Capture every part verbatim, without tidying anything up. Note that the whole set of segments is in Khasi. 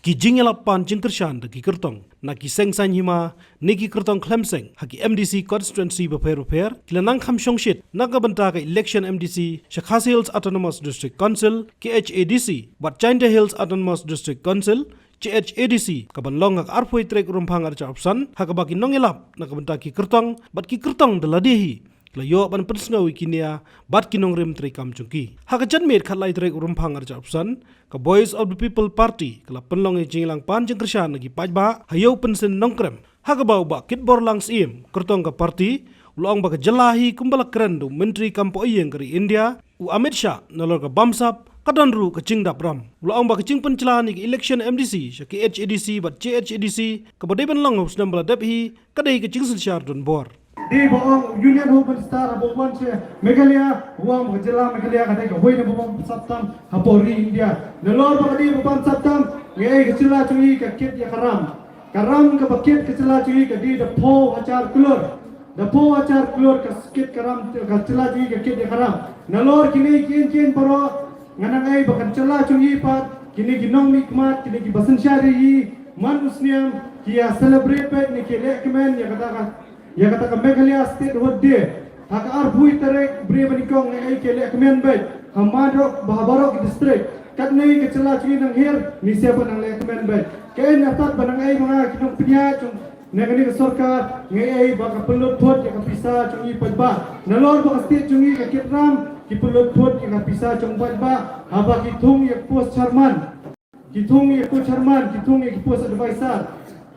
Ki jingïalap pan jingkyrshan da ki kyrtong na ki seng saiñ hima ne ki kyrtong khlem seng ha ki M D C constituency bapher bapher ki la nang kham shongshit na ka bynta ka election M D C sha Khasi Hills Autonomous District Council, K H A D C, bad Jaintia Hills Autonomous District Council, J H A D C, ka ban long ha ka arphew tarik Rymphang arhajar arphew san, ha kaba ki nongïalap na ka bynta ki kyrtong bad ki kyrtong da lade hi, ki la ïoh ban pynsngew ïa ki nia bad ki nongrim treikam jong ki. Ha ka janmiet khatlai tarik Rymphang arhajar arphew san, ka Voice of the People Party ka la pynlong ïa ka jingïalang pan jingkyrshan na ki paidbah ha Ïew Pynsin Nongkrem, ha kaba u Bah Kitborlang Syiem, kyrtong ka party, u la ong ba ka jylla hi kumba la kren da u Myntri Kam Pohiing ka ri India, u Amit Shah, nalor ka bamsap ka don ruh ka jingdap ram. U la ong ba ka jingpynjlan ïa ka election M D C sha K H A D C bad J H A D C kaba dei ban long ha u snem ba la dep hi ka dei ka jingsynshar donbor. Dei ba ong Union Home Minister haba u wan sha Meghalaya, u ong ba ka jylla Meghalaya ka dei kawei na ba bamsap tam hapoh ri India. Nalor ba ka dei ba bamsap tam, nga ïohi ka jylla jong ngi ka kit ïa ka ram. Ka ram kaba kit ka jylla jong ngi ka dei da phew hajar klur. Da phew hajar klur ka kit ka ram, ka jylla jong ngi ka kit ïa ka ram. Nalor kine ki jingeh baroh, nga nang ai ba ka jylla jong ngi pat, kine ki nongmihkhmat, kine kiba synshar ïa ngi man u snem, ki ïa celebrate beit ne ki leh kmen ïa kata ka, ïa kata ka Meghalaya Statehood Day. Ha ka arphew tarik Bri banyngkong ne ai ki leh kmen beit ha baroh, ha baroh ki district. Katne ka jylla jong ngi nang hiar, ngi sa pat nang leh kmen beit. Ka ei na pat ba nang ai ba nga ki nongpynïaid jong ne kane ka sorkar, nga ai ba ka pynlut phut ïa ka pisa jong ngi paidbah. Nalor ba ka state jong ngi ka kit ram, ki pynlut phut ïa ka pisa jong paidbah haba ki thung ïa ka post chairman. Ki thung ïa ka post chairman, ki thung ïa ka post advisor.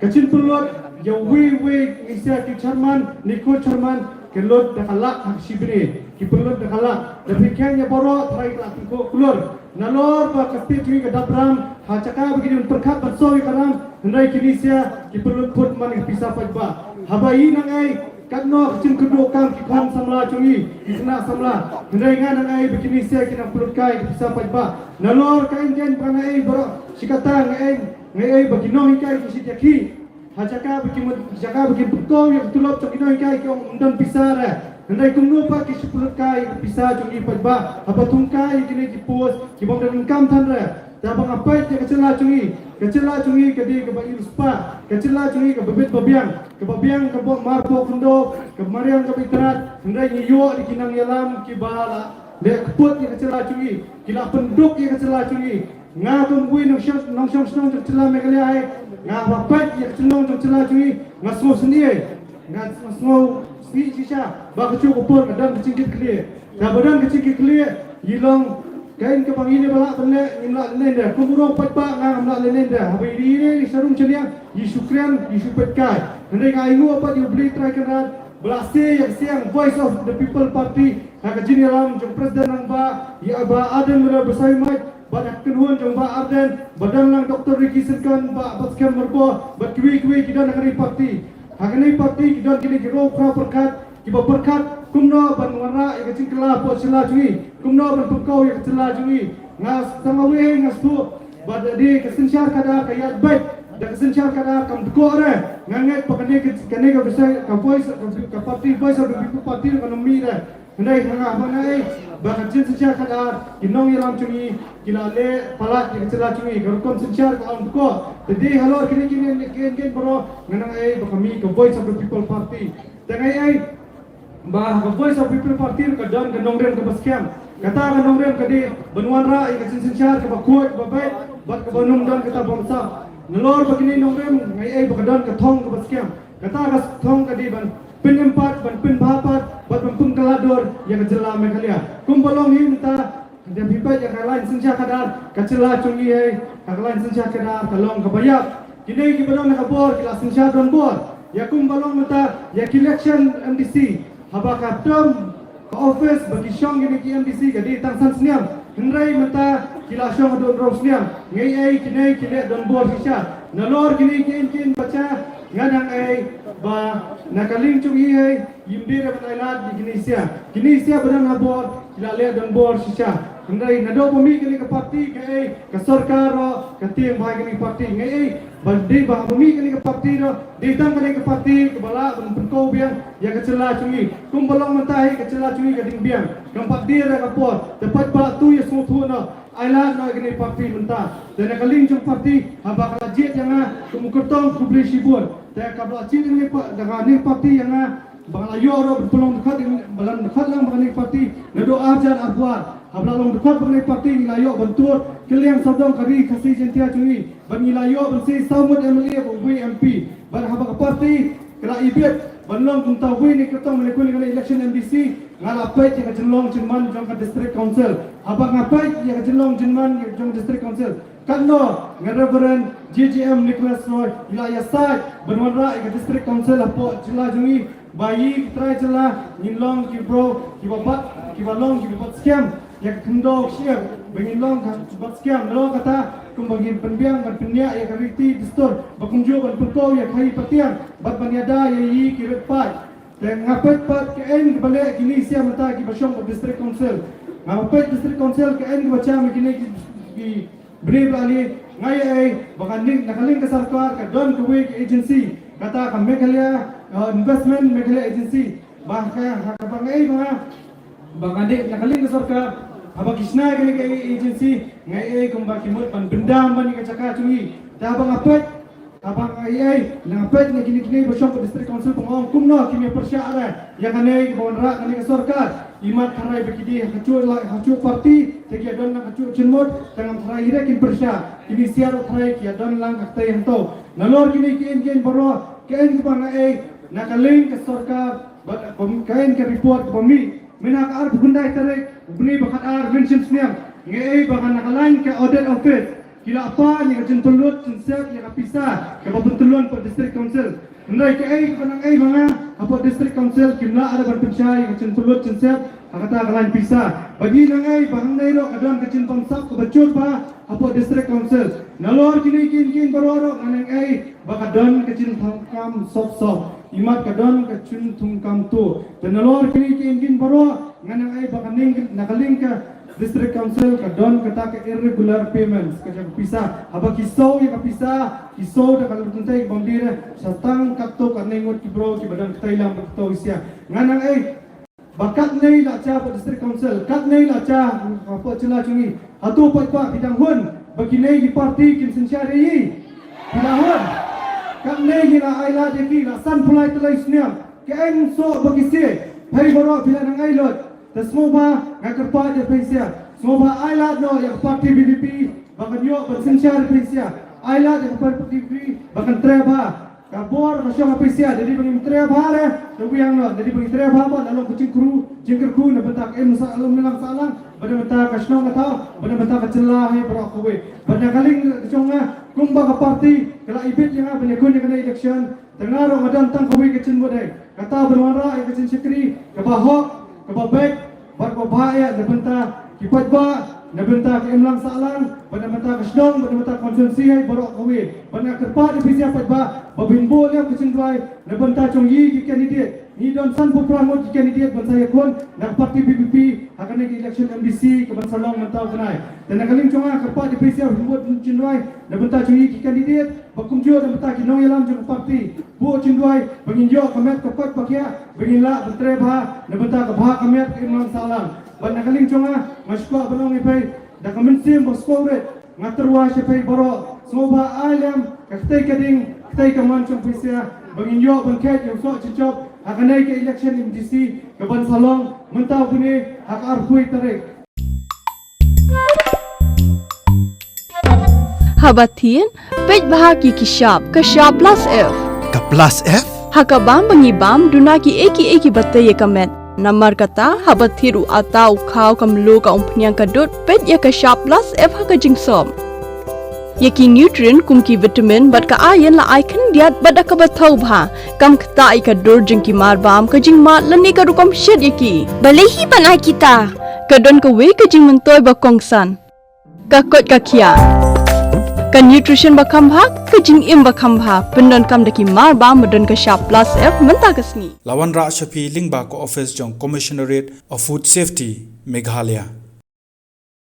Ka jingpynlut ïa uwei uwei ngi sa ki chairman ne ki co-chairman, ki lut da ka lak ha ka shi bnai. Ki pynlut da ka lak. Da phi kheiñ ïa baroh, tharai ka lak pynkoh klur. Nalor ba ka state jong ngi ka dap ram, ha jaka ba ki dang pyrkhat ban siew ïa ka ram, hynrei kine sa ki pynlut phut man ïa ka pisa paidbah. Haba ngi nang ai, katno ka jingkyrduh kam ki khun samla jong ngi, ki khynnah samla. Hynrei nga nang ai ba kine sa ki nang pynlut kai ïa ka pisa paidbah. Nalor ka jingeh ba nga ai baroh shi katta, nga ai, nga ai ba ki nonghikai ki shu ïakhih. Ha jaka ba ki mut, jaka ba ki pynkoh ïa ka tulop jong ki nonghikai, ki ong ym don pisa re. Hynrei kumno pat ki shu pynlut kai ïa ka pisa jong ngi paidbah haba thung kai ïa kine ki post ki bym don kam than re. Te haba nga peit ïa ka jylla jong ngi, ka jylla jong ngi ka dei kaba i riewspah, ka jylla jong ngi kaba bit ba biang, kaba biang kaba marpoh khyndew, kaba mariang kaba itynnad. Hynrei ngi ïoh ïa ki nongïalam kiba la leh kput ïa ka jylla jong ngi, ki la pynduk ïa ka jylla jong ngi. Nga kum uwei u nongshong, nongshong shnong jong ka jylla Meghalaya, nga haba peit ïa ka jinglong jong ka jylla jong ngi, nga sngewsynei. Nga sngewsynei shisha ba kajuh ka por ka don ka jingkitkhlieh. Te haba don ka jingkitkhlieh, ngi long, kaei kaba ngi dei ban lah ban leh, ngim lah leh lei de. Kum u paidbah nga ngam lah leh lei de. Haba ngi dei, dei, dei sharum shaniah, ngi shu kren, ngi shu peitkai. Hynrei nga ainguh pat ïa U Blei Trai Kynrad ba la sei ïa ka seng Voice of the People Party ha ka jingïalam jong u President Rangbah, ïa Bah Ardent Miller Basaiawmoit, bad ha ka kynhun jong Bah Ardent, ba don lang Doctor Ricky Syngkon, Bah Batskhem Myrboh, bad kiwei kiwei ki don ha kane ka party. Ha kane ka party ki don kine ki hynriew phra pyrkhat, kiba pyrkhat kumno ban wanrah ïa ka jingkylla hapoh jylla jong ngi, kumno ban pynkoh ïa ka jylla jong ngi. Nga sngewthuh, nga sngewthuh ba da dei ka synshar khadar ka ïaid beit, da ka synshar khadar kam dkoh re. Nga ngeit ba kane ka, kane ka Voice, ka Voice, ka party Voice of the People Party kan ym mih re. Hynrei nga, nga ai ba ka jingsynshar khadar, ki nongïalam jong ngi ki la leh palat ïa ka jylla jong ngi, ka rukom synshar ka ym dkoh. Te dei halor kine kine ki jingeh baroh, nga nang ai ba ka mih ka Voice of the People Party. Te nga ai ba ka Voice of People Party ka don ka nongrim kaba skhem. Kata ka nongrim ka dei ban wanrah ïa ka jingsynshar kaba khuid, kaba beit, bad kaba ym don kata bamsap. Nalor ba kine nongrim, nga ai ba ka don ka thong kaba skhem. Kata ka thong ka dei ban pynim pat, ban pynbha pat, bad ban pynkylla dur ïa ka jylla Meghalaya. Kumba long hi mynta, da phi peit ïa ka lain synshar khadar, ka jylla jong ngi, ha ka lain synshar khadar ka long kaba ïap. Kine kiba don ha ka bor ki la synshar donbor. Ïa kumba long mynta, ïa ki election M D C, haba ka term ka office ba ki shong kine ki M D C ka dei tang san snem. Hynrei mynta ki la shong haduh hynriew snem. Nga ai kine ki leh donbor shisha. Nalor kine ki, kine ki bacha, nga nang ai ba na ka liang jong ngi, ngim dei ban ai lad ïa kine ki sia. Kine ki sia ba don ha bor ki la leh donbor shisha. Hynrei naduh ba mih kane ka party, kaei, ka sorkar ruh ka tieng bha ïa kane ka party. Nga ai ba dei ba mih kane ka party ruh, dei tang kane ka party kaba lah ban pynkoh biang ïa ka jylla jong ngi. Kumba long mynta hi, ka jylla jong ngi ka dang biang. Kam pat dei re ka por. Te paidbah, to ïa sngewthuh noh. Ai lad noh ïa kane ka party mynta. Te na ka liang jong ka party, haba ka la jied ïa nga kum u kyrtong, khublei shibun. Te haba la jied ïa kane ka pa-, da kane ka party ïa nga, ba nga la ïoh ruh ban pynlong dkhot, ba la dkhot lang bad kane ka party naduh ar hajar arphew ar. Haba la long dkhot bad kane ka party, ngi la ïoh ban tur kylliang sawdong ka ri Khasi Jaiñtia jong ngi. Bad ngi la ïoh ban sei saw ngut M L A bad uwei M P. Bad haba ka party ka la ibit ban long kumta uwei na ki kyrtong ban ïakynduh ïa ka election M D C, nga la peit ïa ka jinglong jingman jong ka District Council. Haba nga peit ïa ka jinglong jingman jong District Council, katno nga Reverend J J M Nicholas Roy i la ïasaid ban wanrah ïa ka District Council hapoh jylla jong ngi, ba ïa ki trai jylla ngin long ki briew kiba bat, kiba long kiba bat skhem ïa ka khyndew ka shyieng, ba ngin long ka bat skhem. Nalor kata, kumba ngin pynbiang ban pynïaid ïa ka riti dustur, ba kumjuh ban pynkew ïa ka hi patiang bad ban ïada ïa ki rit paid. Te nga peit pat kaei kaba leh kine sha mynta kiba shong bad District Council. Nga peit District Council kaei kaba sham ïa kine ki, ki bri ba ali. Nga ïa ei ba ka ning, na ka liang ka sorkar ka don kawei ka agency, kata ka Meghalaya, uh, Investment Meghalaya Agency. Ba ka, ha kaba nga ei ba nga, ba nga dei na ka liang ka sorkar, haba ki shna ïa kane ka agency, nga ei kumba ki mut ban pyndam ban ïa ka jaka jong ngi. Te haba nga peit, haba nga ei, nga peit na kine kine ba shong ka District Council, ba nga ong kumno kim ïa pyrshah re ïa kane ba wanrah kane ka sorkar. Imat tharai ba ki dei ha kajuh la, ha kajuh party, te ki don na kajuh jingmut, te ngam tharai hi re kin pyrshah. Kine sha ruh tharai ki don lang ka ktei hangto. Nalor kine ki ïing ki ïing baroh, kaei kaba nga ei na ka liang ka sorkar bad kaei ka report kaba mih. Mynta ka arphew khyndai tarik u bnai ba khatar mynshim snem, nga ei ba na ka liang ka audit office ki la pan ïa ka jingpynlut jingsiat ïa ka pisa kaba pyntyllun pat District Council. Hynrei kaei kaba nang ei ba nga, hapoh District Council kim lah re ban pynshai ïa ka jingpynlut jingsiat ha kata ka liang pisa. Bad ngi nang ei ba hangne ruh ka don ka jingbamsap kaba jur bha hapoh District Council. Nalor kine ki ïing ki ïing baroh ruh nga nang ei ba ka don ka jingthungkam sop sop. Imat ka don ka jingthungkam tuh. Te nalor kine ki ïing ki ïing baroh nga nang ei ba ka ning, na ka liang ka District Council ka don kata ka irregular payments, ka jong ka pisa. Haba ki saw ïa ka pisa, ki saw da ka lynti kaba ym dei re, sa tang katto katne ngut ki briew kiba don ktei lang bad katto ïa sha. Nga nang ei ba katne la jia bad District Council, katne la jia hapoh jylla jong ngi. Hato paidbah phi dang hun ba kine ki party kin synshar ïa ngi? Phi dang hun? Katne ngi la ai lad ïa ki la sanphew lai tylli snem. Kaei shuh ba ki siew, phi baroh phi la nang ai lad. Te sngewbha nga kyrpad ïa phi sha, sngewbha ai lad noh ïa ka party V P P ba kan ïoh ban synshar ïa phi sha. Ai lad ïa ka party V P P ba kan trei bha. Ka bor ka shong ha phi sha, da dei ba ngim trei bha re, da wiang noh, da dei ba ngim trei bha ba la long ka jingkyrkhu, jingkyrkhu na bynta ka imlang sahlang, bad na bynta ka shnong ka thaw, bad na bynta ka jylla hi baroh kawei. Bad na ka liang ka jong nga, kumba ka party ka la ibit ïa nga ban ïakhun ïa kane ka election, te nga ruh nga don tang kawei ka jingmut ei, kata ban wanrah ïa ka jingshakri kaba hok, kaba beit, bad kaba bha ïa na bynta ki paidbah, na bynta ka imlang sahlang, bad na bynta ka shnong, bad na bynta ka constituency hi baroh kawei. Bad nga kyrpad ïa phi sha paidbah ba phin buh ïa ka jingduwai na bynta jong ngi ki candidate. Ngi don sanphew phra ngut ki candidate ban sa ïakhun na ka party V P P ha kane ka election M D C kaban sa long mynta u bnai. Te na ka liang jong nga kyrpad ïa phi sha phin buh jingduwai na bynta jong ngi ki candidate, ba kumjuh na bynta ki nongïalam jong ka party. Buh jingduwai ba ngin ïoh ka met ka koit ba khiah, ba ngin lah ban trei bha na bynta ka bha ka miat ka imlang sahlang. Bad na ka liang jong nga, nga sngewkwah ban ong ïa phi da ka mynsiem ba sngewrit, nga tyrwa sha phi baroh, sngewbha ai lem ka ktei ka ding, ktei ka mon jong phi sha, ba ngin ïoh ban kheit ïa u soh jingshop ha kane ka election M D C kaban sa long mynta u bnai ha ka arphew tarik. Haba thied, peit bha ki ki shap, ka shap plus F. Ka plus F? Ha ka bam ba ngi bam, duna kiei kiei kiba tei ïa ka met. Namar kata, haba thied u atta, u khaw, ka mluh, ka umphniang, ka dud, peit ïa ka shap plus F ha ka jingsop. Ïa ki nutrient kum ki vitamin bad ka iron la ai khyndiat bad da kaba thaw bha. Kam ktah ïa ka dur jong ki mar bam, ka jingmad lane ka rukom shet ïa ki. Balei hi ban ai kita? Ka don kawei ka jingmyntoi ba kongsan. Ka koit ka khiah. Ka nutrition ba kham bha, ka jingim ba kham bha. Pyndonkam da ki mar bam ba don ka shap plus F mynta ka sngi. La wanrah sha phi lyngba ka office jong Commissionerate of Food Safety, Meghalaya.